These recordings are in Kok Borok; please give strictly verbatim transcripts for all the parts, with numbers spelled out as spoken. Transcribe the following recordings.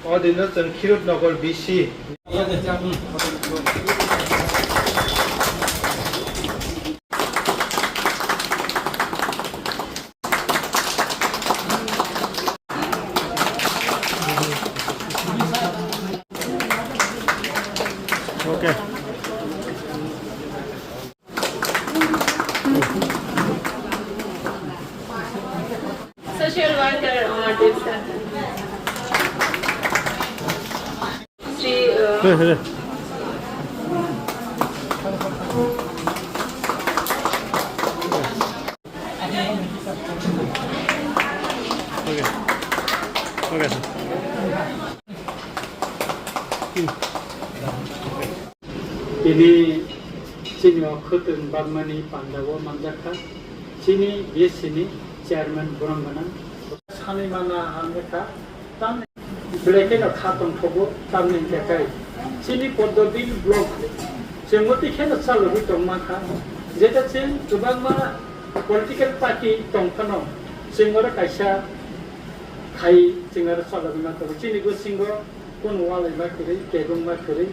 O dino chwng Khirut Nagar B C. Okay. Social worker, uh, this, uh, Sri, uh, Hey, hey. Okay. Okay, sir. Tini chini o khwtwng bagmani pandao manjakha. Chini B S C ni chairman borom gwnang. Sanwi mana hamjakha. Tamni belai kheno kha tongthogo, tamni hwnkhe kai. Chini Poddobil block chwng motwi kheno chalogwi tongma kha. Jeta chwng kwbangma political party tong phano chwng oro kaisa khai chwng oro chalogwi ma tongo. Chini bwswingo Kunu walai ma kwrwi, kebeng ma kwrwi.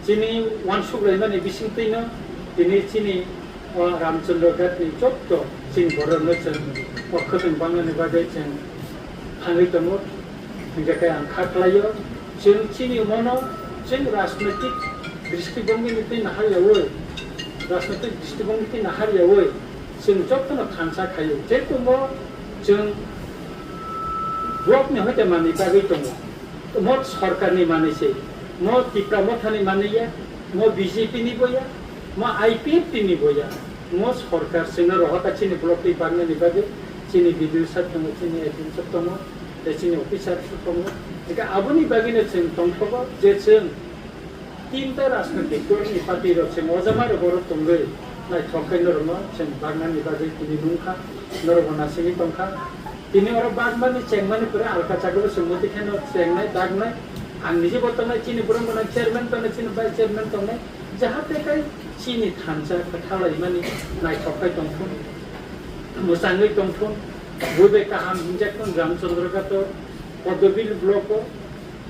Chini uansuk laimani bisingtwino tini chini o Ramchandra Ghat ni jotto chini borok no chwng o khwtwng bangnani bagwi chwng thangwi tongo. Hingkhe khe ang kha khlaio, chwng chini mono chwng rajnoitik dristibongni twi naharyaui, rajnoitik dristibongni twi naharyaui chwng jottono thansa khaio. Jehetu mo chwng block ni hoite manwi bagwi tongo. Mo sorkar ni manwi se, mo Tipra Motha ni manwi ya, mo B J P ni bo ya, mo I P F T ni bo ya, mo sorkar chwngno rohor kha chini block twi bangnani bagwi, chini B D O sir tongo, chini A D M sir tongo, tei chini officer sir tongo. Eka aboni bagwino chwng tongthogo je chwng tinta rajnoitik dol ni party rok chwng o jama rok oro tongwi naithok khe norokno chwng bangnani bagwi tini nungkha, norokbo nasingwi tongkha. Tini oro bagmani chengmani pore alka chaklo songmoti kheno chengnai, dagnai. Ang nije bo tongnai, chini borok tongnai, chairman tongnai, chini vice chairman tongnai. Jahate kai chini thansa kwthalaimani naithok kai tongthun, mwchangwi tongthun, buibai kaham hinjakthun, Ramchandra Ghato, Poddobil block o,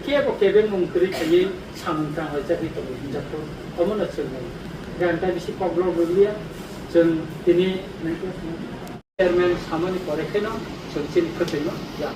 kebo kebengmung kwrwi khaiwi samung tanglaijagwi tongo hinjakthun. Omono chwng nai. Ganta bisi kokborok rwliya, chwng tini chairman samani pore kheno chwng chini khwtwino ya.